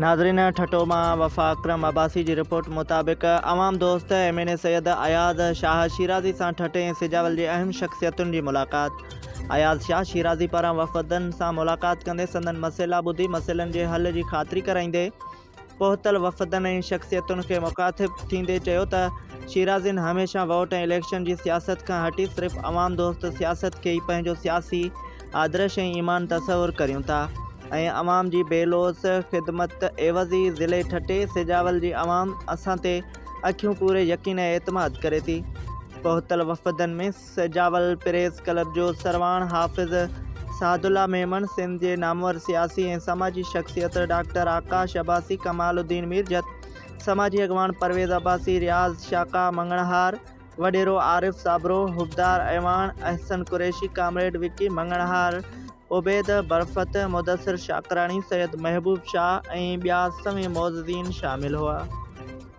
ناظرين ٺٽو مان وفا اڪرم عباسي جي رپورٽ مطابق عوام دوست M N A Syed Ayaz Shah Shirazi سان ٺٽي ۽ سجاول جي اهم شخصيتن جي ملاقات اياز شاهه شيرازي پاران وفدن سان ملاقات ڪندي سندن مسئلا ٻڌي مسئلن جي حل جي خاطري ڪرائيندي پهتل وفدن ۽ شخصيتن کي مخاطب ٿيندي چيو ته شيرازين هميشه ووٽ ۽ اليڪشن جي سياست کان هٽي صرف عوام دوست سياست کي ئي پنهنجو سياسي آدرش ۽ ايمان تصور ڪريون ٿا ۽ عوام جي بي لوث خدمت عيوض ئي ضلعي ٺٽي سجاول جي عوام اسان تي اکيون پوري يقين ۽ اعتماد ڪري ٿي. پهتل وفدن ۾ سجاول پريس ڪلب جو سرواڻ حافظ سعدالله ميمڻ، سنڌ جي نامور سياسي ۽ سماجي شخصيت ڊاڪٽر آڪاش عباسي، ڪمال الدين ميرجت، سماجي اڳواڻ پرويز عباسي، رياض شاڪا مڱڻهار، وڏيرو عارف صابرو، حبدار اعواڻ، احسن قريشي، ڪامريڊ وڪي مڱڻهار، عبيد برفت، مدثر شاڪراڻي، سيد محبوب شاهه ۽ ٻيا سوين معززين شامل هئا.